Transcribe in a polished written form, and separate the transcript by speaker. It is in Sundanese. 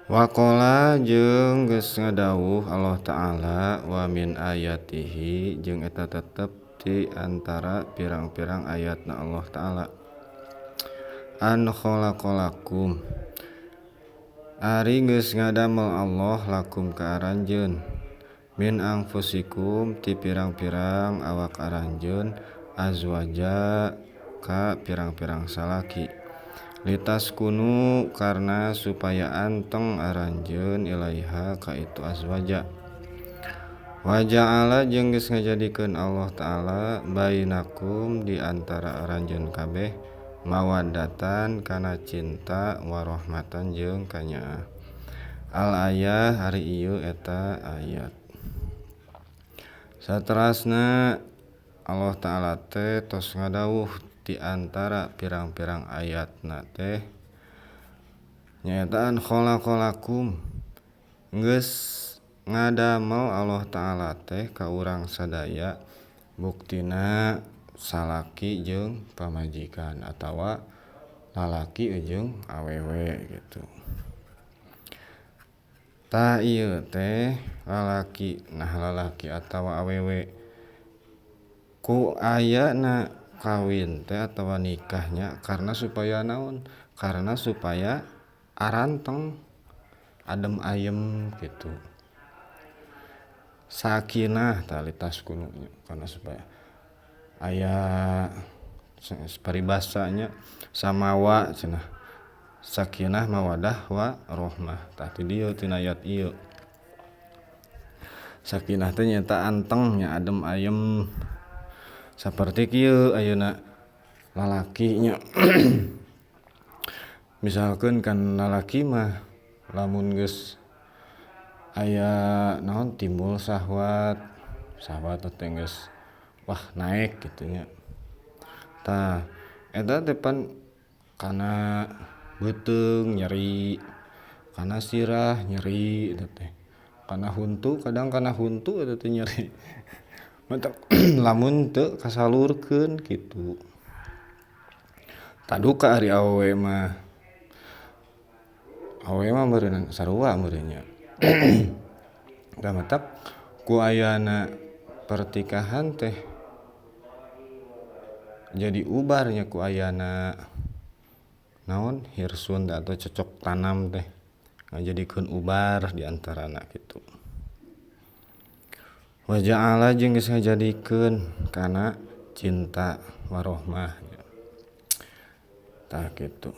Speaker 1: Waqala jeung geus ngadawuh Allah Ta'ala wa min ayatihi jeung eta tetep ti antara pirang-pirang ayatna Allah Ta'ala an khalaqalakum ari geus ngadamel Allah lakum ka aranjeun min anfusikum ti pirang-pirang awak aranjeun azwaja ka pirang-pirang salaki litaskunu karena supaya anteng aranjeun ilaiha ka itu azwaja wa ja'ala jeung geus ngajadikeun Allah Ta'ala bainakum di antara aranjeun kabeh mawaddatan kana cinta warahmatan jeung kanyaah. Al ayah hari ieu eta ayat. Saterasna Allah Ta'ala teh tos ngadawuh di antara pirang-pirang ayatna teh nyaeta an khalaqalakum geus ngadamel Allah Ta'ala teh ka urang sadaya buktina salaki jeung pamajikan atawa lalaki jeung awewe gitu. Tah ieu teh lalaki nah lalaki atawa awewe ku ayana kawin teh atawa nikahnya karena supaya naon, karena supaya aranteng adem ayem gitu, sakinah talitas kununya karena supaya aya paribasanya samawa cenah sakinah mawadah wa rohmah. Tah ti dieu tina ayat ieu sakinah teh nyaeta anteng nya adem ayem saperti kieu ayeuna lalaki nya. Misalkeun kan lalaki mah lamun geus aya naon timbul syahwat, syahwat teh geus wah naek kitu nya. Tah eta teh pan kana beuteung nyeri, kana sirah nyeri eta teh, kana huntu kadang kana huntu eta teh nyeri. Mantap lamun teu kasalurkeun kitu. Taduka ari awewe mah, awewe mah meureun sarua meureun nya. Da matak ku ayana pertikahan teh jadi ubarnya ku ayana naon hirsun atau cocok tanam teh ngajadikeun ubar di antarana kitu. Wa ja'ala jeung geus ngajadikeun kana cinta warohmah. Tah kitu.